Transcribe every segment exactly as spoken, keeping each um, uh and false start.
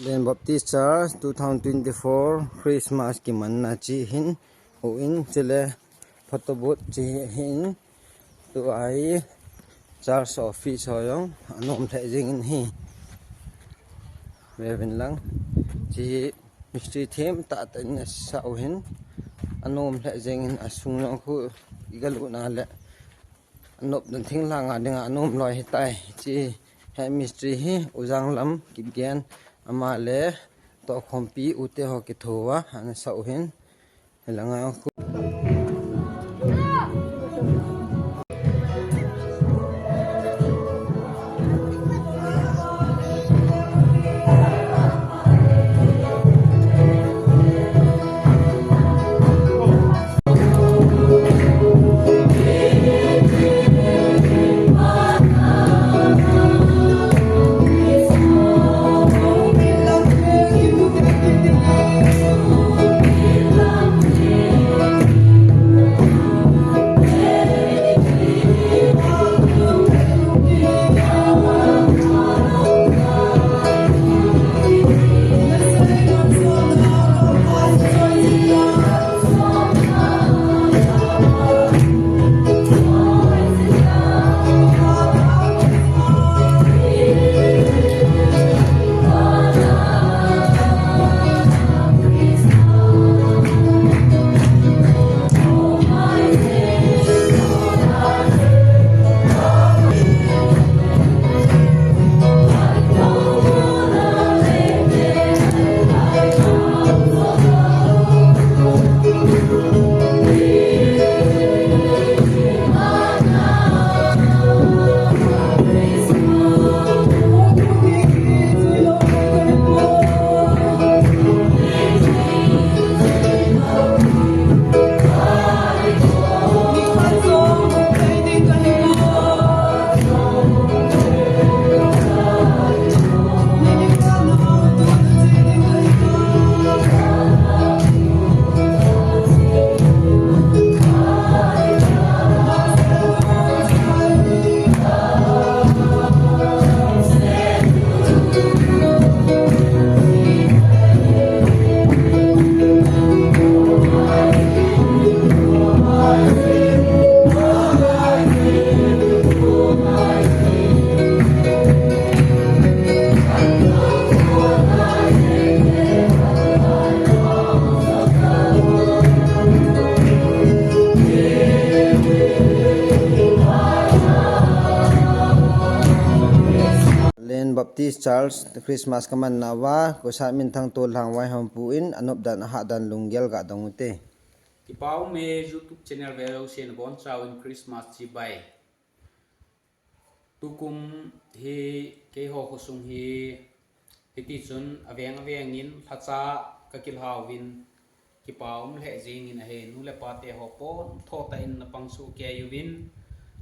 Len Baptist Church two thousand twenty-four Christmas kimanna chi hin, u in chile photo booth chi hin, tu ai church office ho jong anom lheh jing in hi. Vevin lang chi mistri them tah tah in asau hin, anom lheh jing in, asung jong khu iga lut na le anop dan thing langa dinga anom loi hitai. Chi he mistri hi U Janglam Kipgen, ama le tohkhompi u te ho kithoa ana sau hin. Helanga khu. Len Baptist Church Christmas kaman nauva, Kosat Minthang Tolhang vaihompu in anop dan ahat dan lunggel ga dong ute. Kipa ume YouTube channel ve jouse nabonchauvin Christmas chibai. Tukum hi keiho khosung hi hitichun aveng avengin lhacha kakilhauvin kipa um lheh jengin ahi, nu le pa teho pon thotah in napang soh kei uvin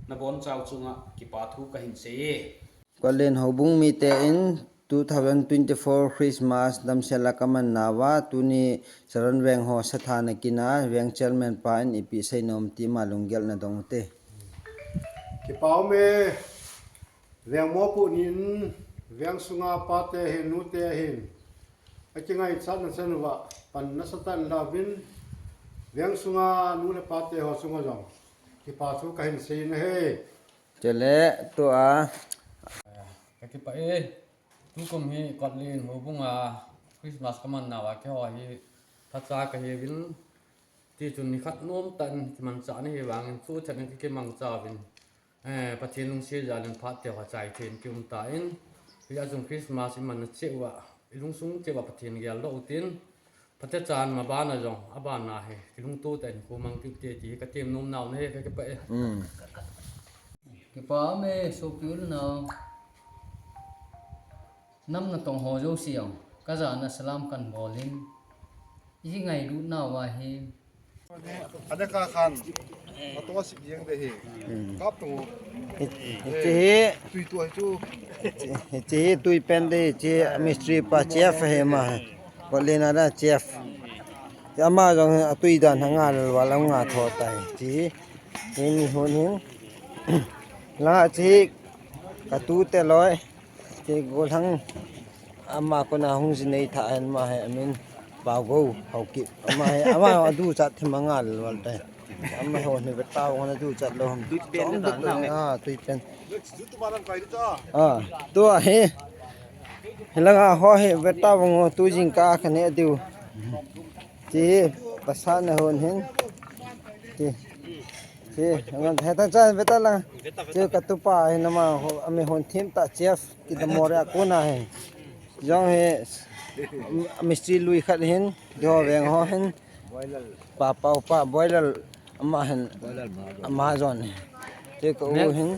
nabonchau chunga kipa thu kahin seiye. Kotlen houbung mite in two thousand twenty-four Christmas damsel a kaman nauva, tuni Saron veng ho sathana kin a, veng chairman pa in ipi seinom ti ma lunggel na dong ute. Kipa ume, veng mopo nin, veng sunga pate hin, nute hin akingaichatna chan uva pan nasatah in lauvin, veng sunga nu le pate ho chunga jong kipa thu kahin sei nahi. Chule tua kakipah e, tukum hi Kotlen houbunga Christmas kaman nauva keiho hi lhacha kahiuvin, tichun nikhat nomtah in kimanchah nahi vangin chuchan in kakimangchauvin, eh, Pathen lungset jalin phat teho chai thei in kium tan, hijeh chun Christmas imanna cheh uva, ilungsung cheh uva Pathen geldoh utin, phatechan mabana jong, abana hi kilungto tah in khomang kit ute ti hi katem nomnau nahi, kakipah e. Kipa ume sopi u le nao, nam natong ho jouse jong kajana salam kahin bolin, ingailut nauva hi. Adeka khan ato sip jeng de hi. Kap tu. Hiche hi tui tu hi chu. Hiche hi tui pen de, hiche mistri pa chef hi ma. Kotlen a da chef. Ama jong atui dan hanga lal wal anga tho tai. Hiche hi ni hun hin. La hiche katute loi. Hiche golhang. Ama kona hung jinei tha hen, ama hi amin Paugou Haokip. Ama hi, ama adu chat thim anga lel wal tai. Ama ho ni beta ho na du chat lou ham. Tui pen Chom na duk na lou, me. Ah, tui pen. Ah, tua hi. Hilanga ho hi beta bang ho tu jingkah kane diu. Ti hi pasal na hon hin. Ti. Ti, ngan heta cha beta lang. Ti katupa hi nama ho, ami hon thim ta chef. Kidamore a kona hi. Jong hi, mistri lui khat hin, di ho veng ho hin. Pa, pa, pa, boiler ama hin, ama jon hi. Te ka u hin.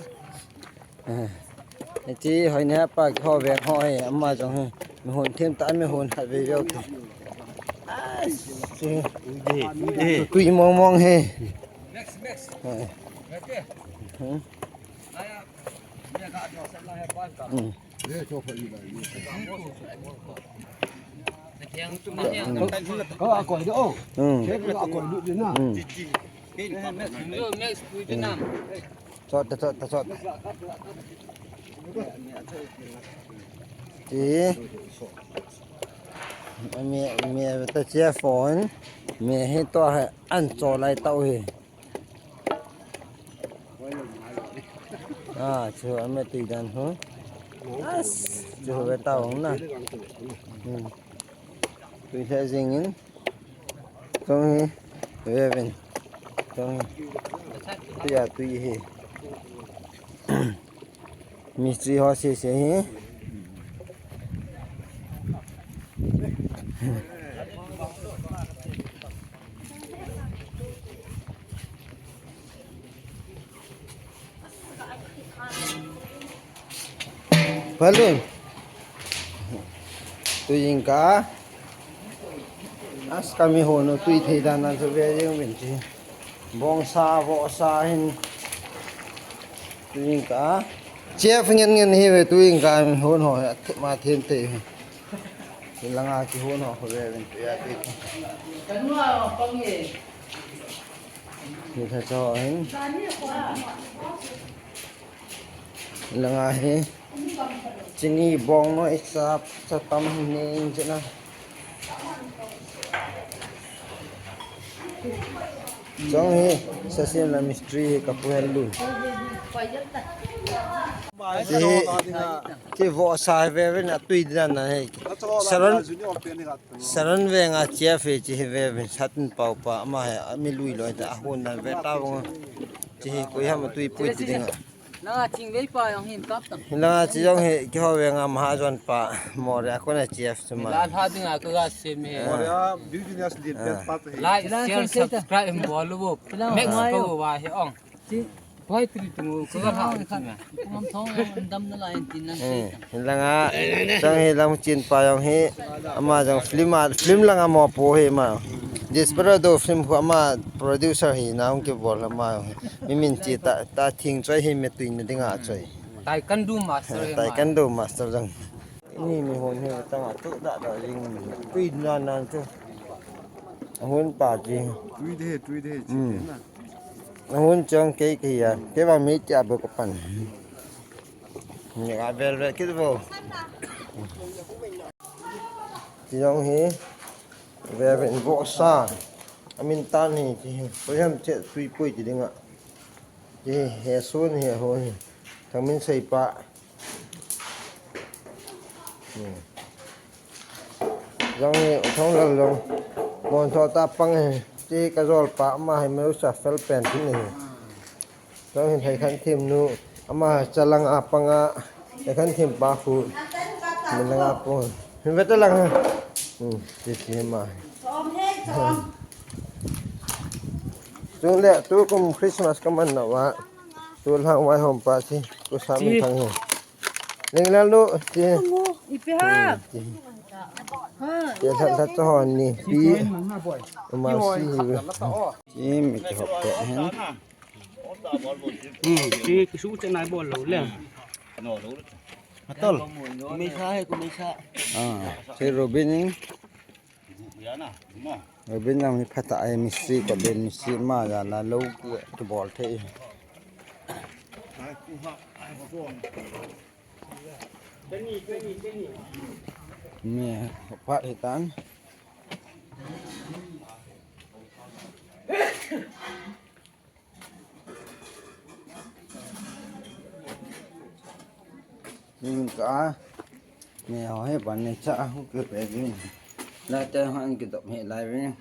Eh, ti hoi ne pa ho veng ho hi, ama jong hi. Mi hon thim ta, mi hon khat ve yo ki. Ah, si. Tui mong mong hi. Eh. Hmm. Hmm. Chot, chot, chot. Ti. Mi, mi ta chia phone. Mi hi to hai an cho lai tau hi. Ah, chu ame tui dan ho. As, chu ve tau na. Hmm. Tui le jing in. Tong hi. Ve vin. Tong hi. Tui a tui hi. Mistri ho se se hi. Balun. Tui jingkah. As kami ho no tui thei dan nan chu ve jing min chi. Bong sa, vo sa hin. Tui jingkah. Chef ngen ngen hi ve tui jingkah hon ho. Ma them te. Langa ki hon ho ve ve tui a tui. Ni tha cho hin. Langa hi. Chini bong no isap sa tam hi ning china. Chong hi, sa sim la mistri hi ka pu hen lu. Chi hi, chi vo sa hi ve ve na tui dan na hi. Saron, Saron ve nga chia fe chi hi ve ve satin pau pa ama hi, mi lui loi ta, a hun na ve ta vong. Chi hi, koi ham tui pui ti ding a. Nanga ching vei pa jong hin kap tang. Nanga chi jong hi, ki ho ve nga mahajon pa, mo re a ko na chia fe ma. La tha ding a ka ga sem he. Mo re a, business din pen pa te. Like, share, subscribe, and follow. Next ko wa he ong. Chi. Pai tri tu mo ka ha tu na. Kum thong dam na la en tin na. Eh, langa, chang hi lam chin pa jong hi, ama jong film a, film langa mo po hi ma. Desperado film ko ama producer hi na hung ki bol ama jong hi. Mi min chi ta, ta thing choi hi me tui na dinga choi. Taekwondo master hi ma. Taekwondo master jong. Ni mi hon hi tang a tu da da jing. Tui na na chu. Hon pa chi. Tui de, tui de, chi na. Ahun chang kei kei a, kei vang mi tia bo ka pan. Ni a vel vel kit bo. Ti jong hi, vel vel bo sa. Amin tan hi, ti hi. Ko yam che tui pui ti ding a. Ti hi, he sun hi, ho hi. Thang min sei pa. Hmm. Jong hi, thong lal jong. Mon tho ta pang hi. Ti ka jol pa ma hi meu sa fel pen ti ni. Jong hi thai khan thim nu. Ama chalang a pang a. Thai khan thim pa khu. Min lang a pon. Hin ve ta lang ha. Hmm. Ti ti ma. Tu le, tu kum Christmas ka man na wa. Tu lang wai hom pa ti. Tu sa min thang hi. Ning lal nu, ti. Ipi ha? Ti. Ha. Ti tha tha to hon ni. Pi. Ma si. Ti mi ki hop to hen. Hmm, ti ki su che nai bol lo le. Atol. Kumei sa he, kumei sa. Ah, si Robin ni. Robin lang mi phat a mistri ko ben mistri ma ya na lo ki bol the. Kani, kani, kani. Me phat hitan. Ning ka, me ho hi ban ne cha hu ke pe vin. La te han ke dop he lai vin.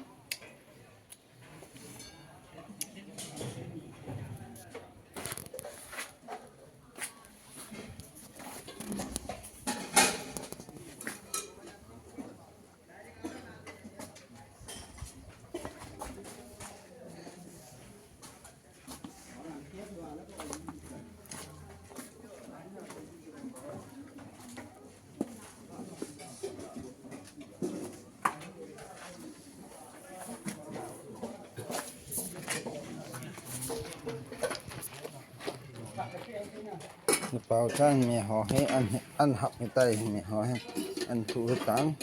Pao chan me ho hi an, an hap hitai, me ho hi an thu hitan.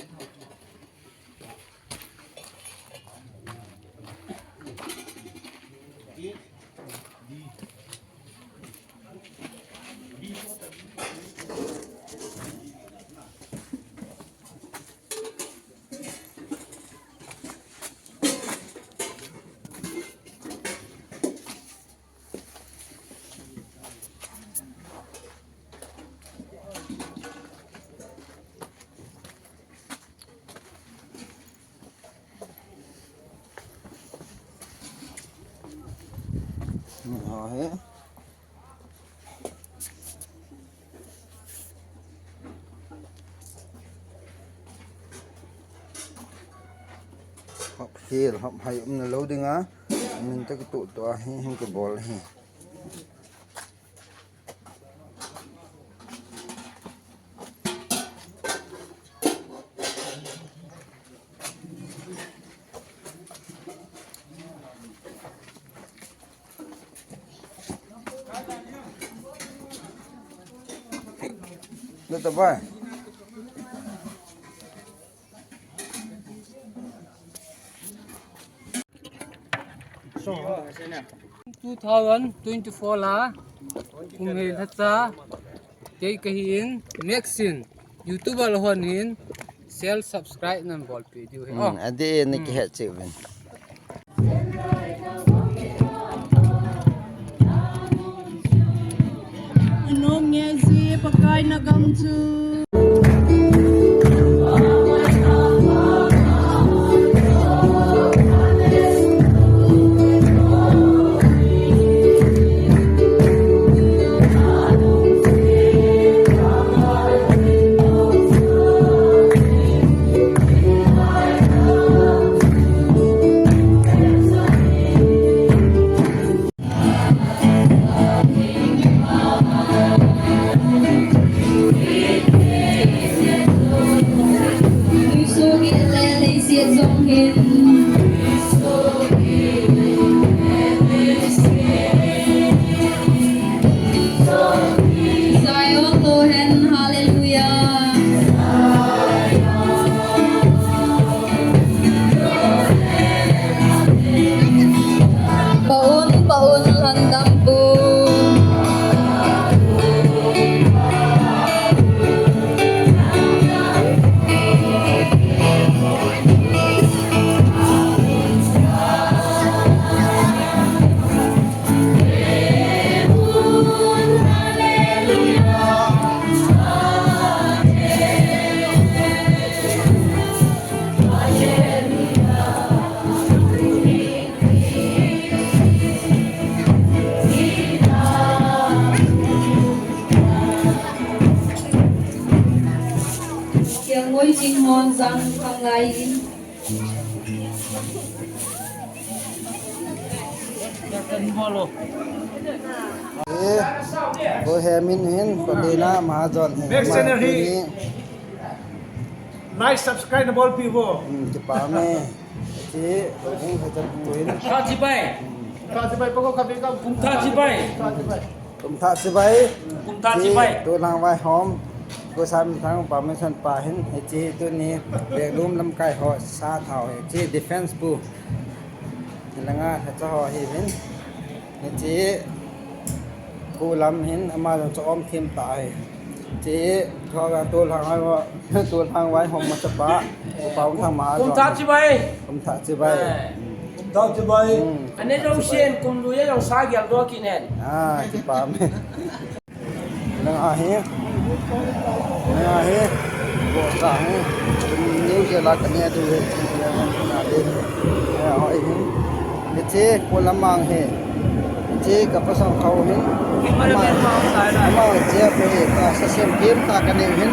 Ho hi. Hop khel, hop hai umna lou dinga, min te kituh tua hi, hin kibol hi. Dito ba? Two thousand twenty-four la, kum hei lhacha, kei kahi in, Maxin, YouTuber la hon in, share, subscribe nan bolpeh diu hi. Hmm, oh. Adi na kihet cheh uvin. Anom nge ji Pakai na gam chu. Zion, go ahead, hallelujah. Paun, paun, handam pu. Kiang ngoi ching hon jang khang lai in. Eh, ko he min hin, ko de na ma jon hin. Next channel hi. Like, subscribe na bolpeh vo. Hmm, kipa me. Chi, ko hung he chan ko hin. Tha chibai. Tha chibai, pako kapi ka. Kum tha chibai. Tha chibai. Kum tha chibai. Kum tha chibai. Chi, tu lang vai hom. Ko sam thang pa me san pa hin. Hichi tuni. Bek lum lamkai ho sa thao. Hichi defense pu. Hilanga thacha ho hi hin. Hichi. Kulam hin ama jong chu um thim ta hi. Ti, thua ka tu lang ai wa, tu lang wai hom ma chapa, ku pau thang ma. Kum tha chibai. Kum tha chibai. Eh. Kum tha chibai. Hmm. Ane jong sien kum lu ye jong sa gyal do kinen. Ah, chipa me. Nang ahi. Nang ahi. Bo sa hi. New Zealand ka ne du he. Na de. Ya, ho hi. Hiche, ko lamang he. Hiche, ka pasang khau hin. Ama, ama hiche, pe, ka sa sem kem ta ka nei hin.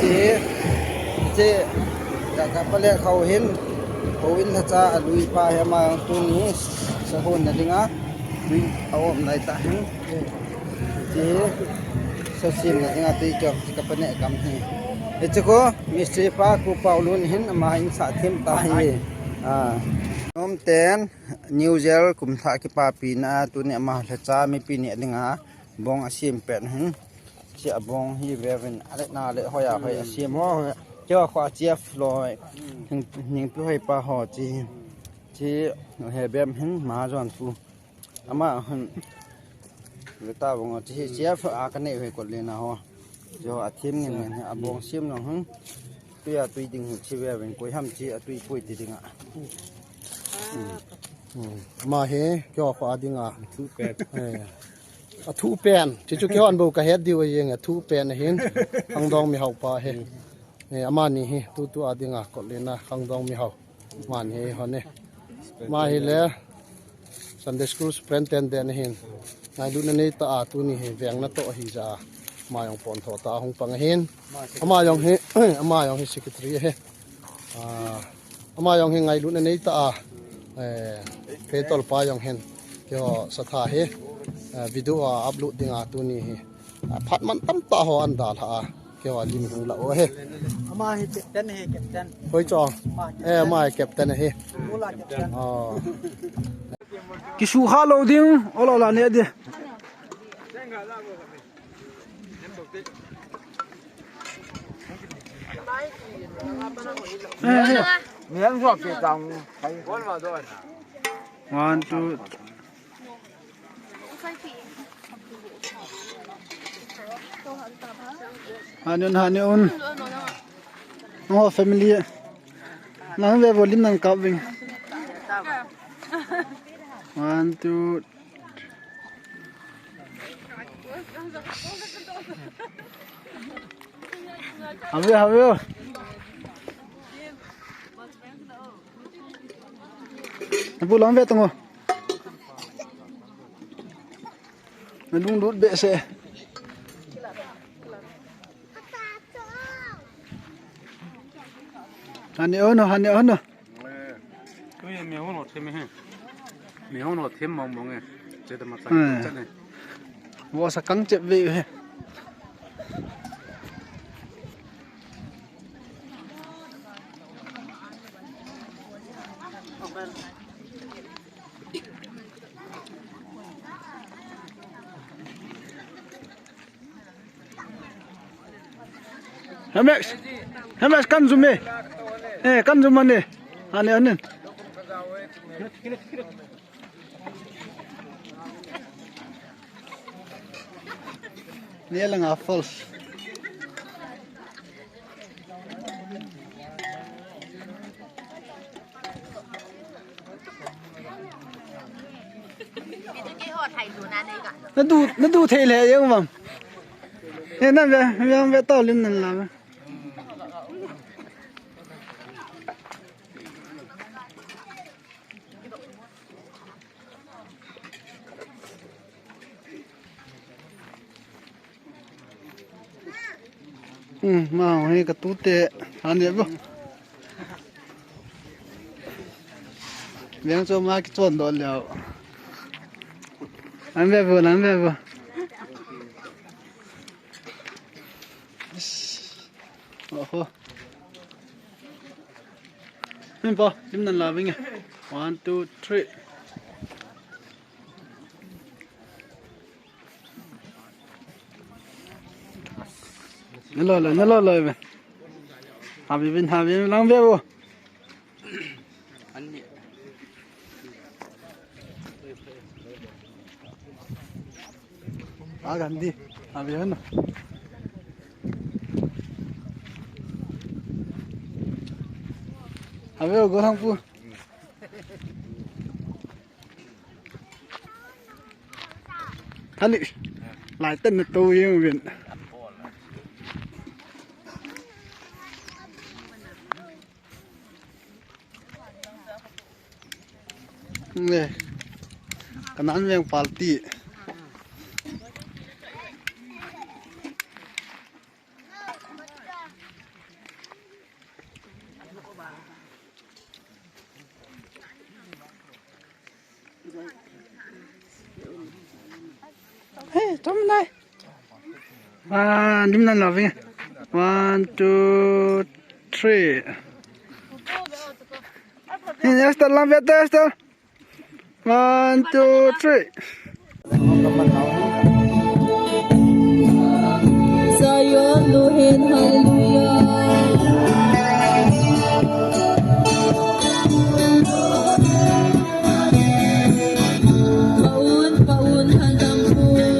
Hiche, hiche, ka, ka pale khau hin. Ko in la cha, a lui pa he ama tuni, sa hon na dinga. Lui, a om lai ta hin. Hiche, sa sem na dinga, tui kyok, ka pane kam hi. Hiche ko, mistri pa, ko Paulun hin, ama hin sa them ta hi. Ah. Nom ten. New Year kum thah kipapina, tuni ama lhacha mipi ni dinga bong asem pet hin. Chi abong hi vevin ale na le hoiya hoi asem ho. Keiho kho chef loi. Hing, hing pi hoi pa ho chi. Chi he bem hin ma jon pu. Ama hin. Veta bong chi chef a ka nei hoi kol le na ho. Jo, a thim ngen ngen hi, a bong sim long hung. Tui a tui ding hi, chi ve vin, koi ham chi a tui pui ti ding a. Hmm. Hmm. Ama hi, keiho kho a ding a. Thu pen. Eh. A thu pen. Chi chu keiho an bo ka het diu a jeng a thu pen a hin. Khangdong mihao pa hi. Eh, amani hi, tutu a ding a, kot le na, khangdong mihao. Amani hi, hon e. Ama hi le, Sunday School Superintendent ahin. Ngailutna nei ta a tuni hi veng na toh ahi ja. Ama jong pon tho ta hung pang ahin. Ama jong hi, ama jong hi secretary ahi. Ah, ama jong hi ngailutna nei ta a. Eh, Peitol pa jong hin. Keiho sa tha hi. Eh, video a upload ding a tuni hi. Ah, phat man tam ta ho an dal ha a. Keiho lim hung la o he. Ama hi captain he, captain. Hoi cho. Ama captain. Eh, ama hi captain he. Ula captain. Oh. Kisu kha lo ding, olo la ne di. Eh, eh. One, two. Hani un, hani un. Nangho family. Nang ve volume nang kap ving. One, two. Have you, have you? Napu lang ve tong o. Nalunglut behseh. Hani o no, hani o no. Tui mi hon o them he. Mi hon o them mong mong e. Che ta ma sa. Hmm. Chat ne. Vo sa kang chep ve he. Hemex, Hemex kan zum e. Eh, kan zum ane. Ane, ane. Ni langa false. Nadu, nadu thei le jeng bang. Eh, nan ve, ve, ve tao lin nan la ve. Hmm, ma hi ka tute, ani bo. Veng cho ma kichon doh leo. An ve bo, an ve bo. Oho. Min pa, lim nan la ving e. One, two, three. Nalo lo, nalo lo, Iben. Habi bin, habi bin, lang ve bo. A gan di, habi bin. Ave o, Gollhangpu. Thani. Lai tan na to yeng vin. Ne. Kanan veng party. Hey, tum nai. Ah, dim nan loving. One, two, three. Hey, Esther, lam vet, Esther. One, two, three. Zion, Luhen, hallelujah. Paun, paun, hallelujah.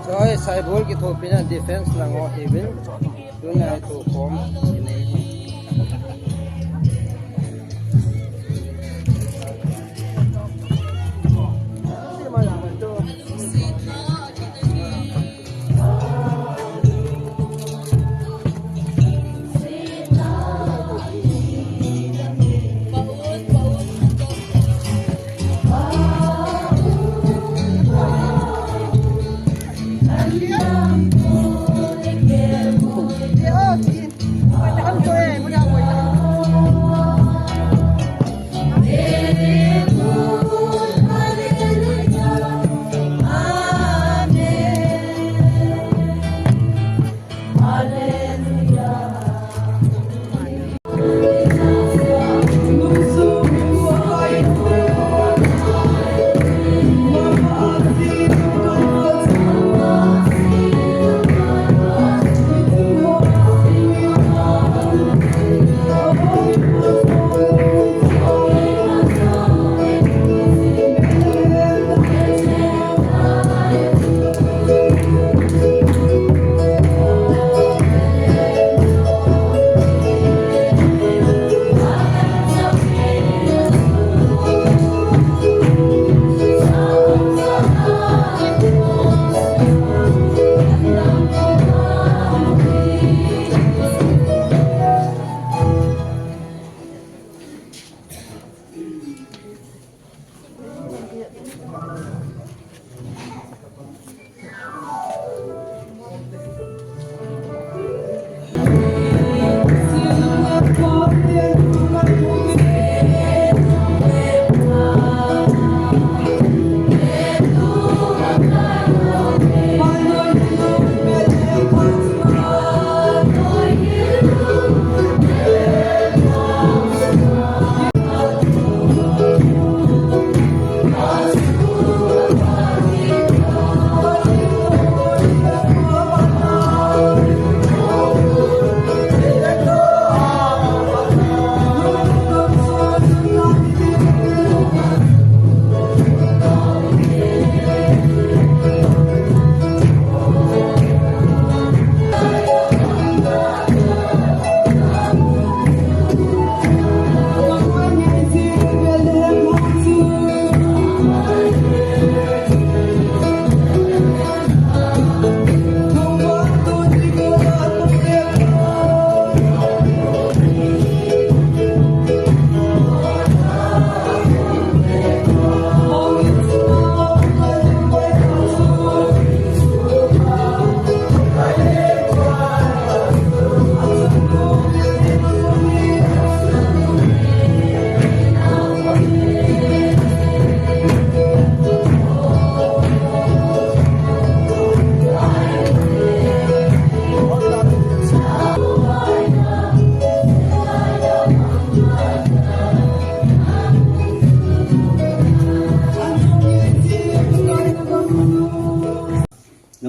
Choi, Saibol kithopina defense lang o hivin. Tuna tu kom.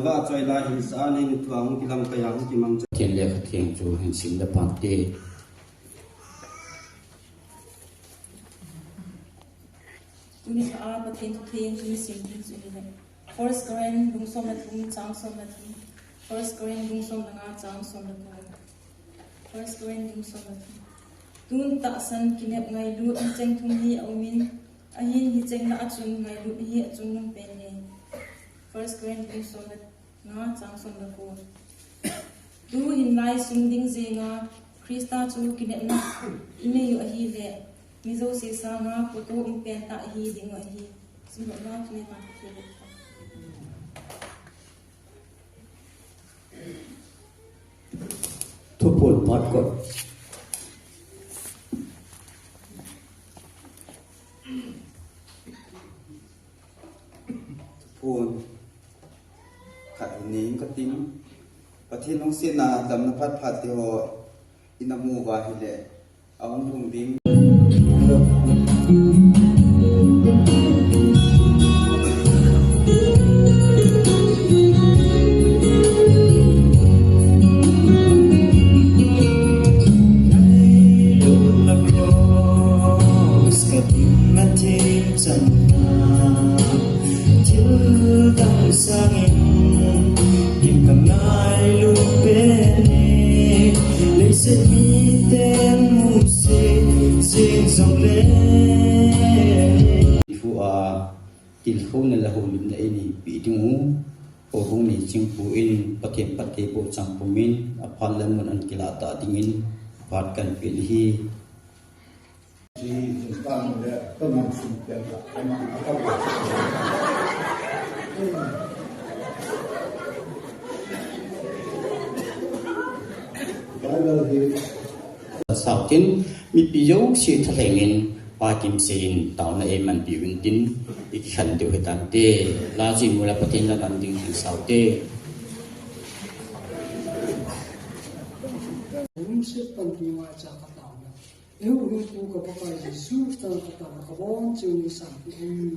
Achoi lai hin sa a nei ni tua hung kilam kaya hung kimang cha. Pathen lekha theng chu hin sim le pan te. Tuni kha a Pathen thu theng tuni sim ding chu hi le. First Corinth bung som le thum chang som le thum. First Corinth bung som le nga chang som le thum. First Corinth bung som le thum. Tun tahsan kinep ngailut hicheng thum hi aumin, ahin hicheng lah a chun ngailut hi achungnung pen e. First Corinth bung som le nga chang som le ko. Tu hin lai sum ding jenga Christa chu kinepna inei u ahile, mi jouse sanga photo um pen tah hi ding u ahi. Sum le nga tuni ma. Thuphon part khat. Thuphon khat nei ing kating. Pathen lungsetna damna phat phat te ho ina mu uva ahile, ahung lhung ding. Cross ka ding a theng channa, thil dang sangin in ka ngailut pen e, leiset miten musit jeng jongle. Fu a tilkhouna le houlimna eina peh ding u, houbung nei chingpu in Pathen phattheiboh chang pumin, aphat le mun ahin kilah tah dingin, phat kahin pe ahi. Bible hi. Sauvin, mipi jouse thalhengin, Pa Kimsei in taona eimanpi uvin tin, ikikhen diu hitante, la chu imu le Pathen la dam ding tin sauvin. Lungset panpi ngaicha ka taona. Eihuhhingpu ka Pakai Jesu Christa ka taona ka bonchauva neisanpeh in.